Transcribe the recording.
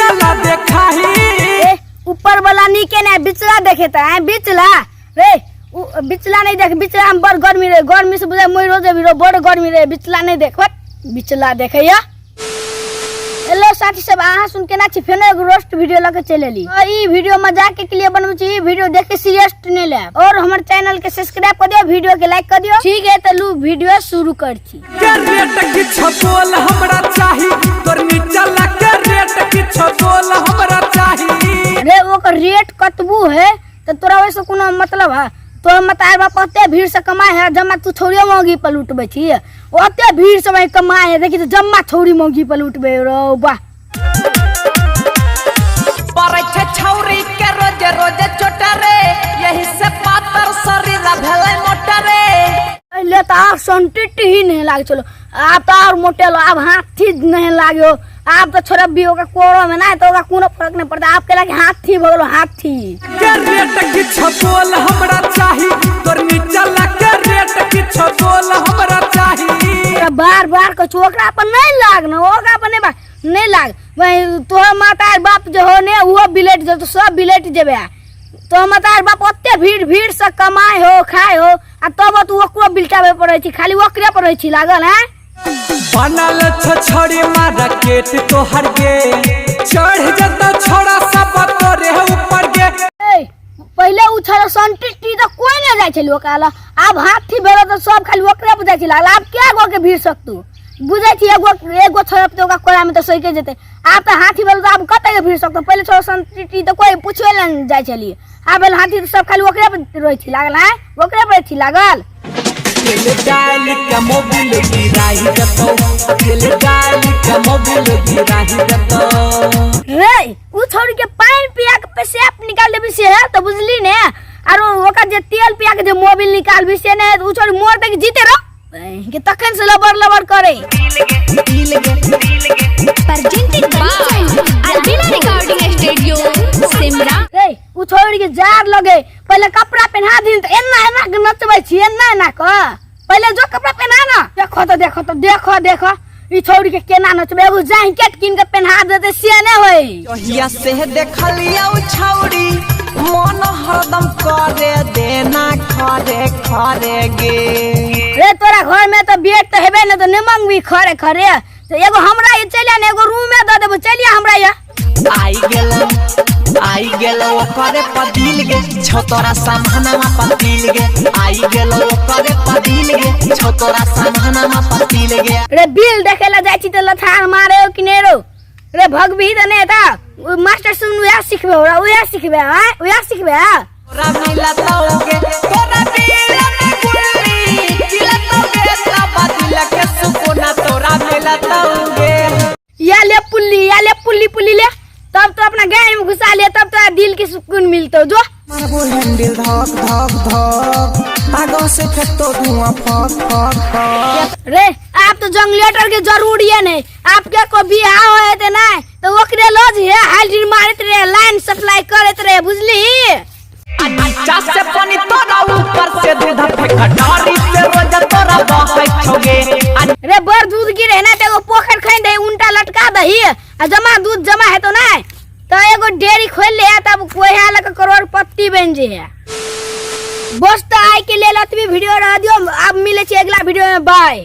निचला देखाही। ए, ऊपर वाला नीके ने बिचला देखेता है बिचला रे बिचला नहीं देख, बिचला में बड़ गर्मी रे, गर्मी से बुझाय मोर रोज भी रो, बड़ गर्मी रे, बिचला नहीं देख, बिचला देखैया। हेलो साथी सब, अहाँ सुन के ना छी फेनो एगो रोस्ट वीडियो लके चलि एली। और ई वीडियो मजाक के लिए बनबै छी, ई वीडियो देख के सीरियस नहीं लेब। और हमर चैनल के सब्सक्राइब कर दियो, वीडियो के लाइक कर दियो। ठीक है तो लू वीडियो शुरू कर छी। के रेट किछ बोल हमरा चाही, तोर निचला के रेट किछ बोल हमरा चाही। रे ओकर रेट कतबू है तो तोरा ओहिसँ कोनो मतलब है? तोर मतार बाप ओते भीड़ से कमाए है, जमा तू छौड़ियो मौगी पर लुटबै छी, ओते भीड़ से वही कमाए है, देखी तो जमा छौड़ी मौगी पर लुटबै रो वाह। पड़ै छै छौरी के रोजे रोजे चोट रे, यही से पातर शरीर भेलै मोट रे। पहले तो आब संटिट ही नहीं लागे चलो, आब तो और मोटेलो, आब हाथी नहीं लागे, आब तो छोड़ा भी ओकरा कोरो में ना तो ओकरा कोनो फर्क नहीं पड़ता, आब के लागे हाथी भऽ गेलो हाथी। के रेट किछ बोल हमरा चाही, तोर निचला के रेट किछ बोल हमरा चाही। ओकरा बार बार कहै छौ ओकरा पर नहीं लाग ना, ओकरा पर नहीं नहीं लाग, वही तोहर माता बाप जे हो ने उहो बिलट जेतौ, सब बिलट जेबे। तोहर माता बाप ओते भीड़ भीड़ से कमाए हो खाए हो, आ तब तू ओकरो बिलटाबे पड़ै छी, खाली ओकरे पर रहै छी लागल। हैं बनल छ छड़ी मार्केट तोहर गे, चढ़ जतौ छोड़ा सब तोरे ऊपर गे। ए, पहिले उ छल संटिटी तऽ कोई नहीं जाइ छलै ओकरा लग, आब हाथी भेल तऽ सब खाली ओकरे पर जाइ छलै लागल। आब क्या गो के भीड़ सकतू बुझै छी, एगो एगो छोड़ब तऽ ओकरा कोरा में तऽ सैके जेतै। आब तऽ हाथी भेल तऽ आब कतऽ के भीड़ सकतौ, पहिले छोड़ संटिटी तऽ कोई पुछबे लए नहि जाइ छलियै, आब भेल हाथी तऽ सब खाली ओकरे पर रहै छी लागल। हैं ओकरे पर रहै छी लागल। तेल डाल के मोबिल गिराही देतौ, तेल डाल के मोबिल गिराही देतौ। रे उ छोड़ के पानि पिया के पेशाब निकाल देबी से है तो बुझली ने, आरो ओकर जे तेल पिया के जे मोबिल निकालबी से ने, उ छोड़ मोर तक जीते रहो के तखन से लबर लबर करे। Presented by Albina Recording Studio, Simra. रे उ छोड़ के जार लगे, पहले कपड़ा पहना दिन तो एना एना के नचबै छी, एना एना क पहले जो कपड़ा पहना ना, देखो तो देखो तो देखो देखो ई छोड़ के केना नचबै, एगो जैकेट कीन के पहना देते से ने होई। जहिया से देखलियौ छौरी मन हरदम करे देना खरे खरे गे। रे तोरा घर में तो बेड तो हेबे ने, तो नहीं मंगबी खरे खरे, तो एगो हमरा ये चलिया ने, एगो रूम में दे देबो, चलिया हमरा ये। आई गेलौ आई गेलौ ओकरे पदिल गे, छौ तोरा सामनामा पतिल गे। आई गेलौ ओकरे पदिल गे, छौ तोरा सामनामा पतिल गे। रे बिल देखे ला जाइ छी त लथार मारे हो कि नहीं रो, रे भगबी त नहीं ता मास्टर सुन उहे सिखबे हमरा, उहे सिखबे, हां उहे सिखबे। हां तोरा मिलतौ गे, तोरा बिल में गुल्ली खिलतौ गे, तब दिल के सुकून तोरा मिलतौ गे। या ले पुल्ली, या ले पुल्ली पुल्ली ले, तब तो अपना गाय में घुसा ले, तब तो दिल के सुकून मिलतो जो। मारबो हैंडल धक धक धक, आगा से फेंकतो धुआं फक फक फक। रे आप तो जंगलेटर के जरूरी है नहीं, आपके को बियाह होए ते ना तो ओकरे लज है हाइड्रोजन मारत रहे, लाइन सप्लाई करत रहे, बुझली। नीचा से पानी तोरा ऊपर से दूध फेंक, डारी से रोज तोरा बहै छौगे। रे बड़ दूध गिरे ना तो एगो पोखर खन दही, उल्टा लटका दही आ जमा दूध जमा है तो ना तो एगो डेयरी खोल ले, तब कोई लग करोड़पति बन जे है। बस तो आइ के लेल अतबी वीडियो रह दियो, अब मिले छी अगला वीडियो में, बाय।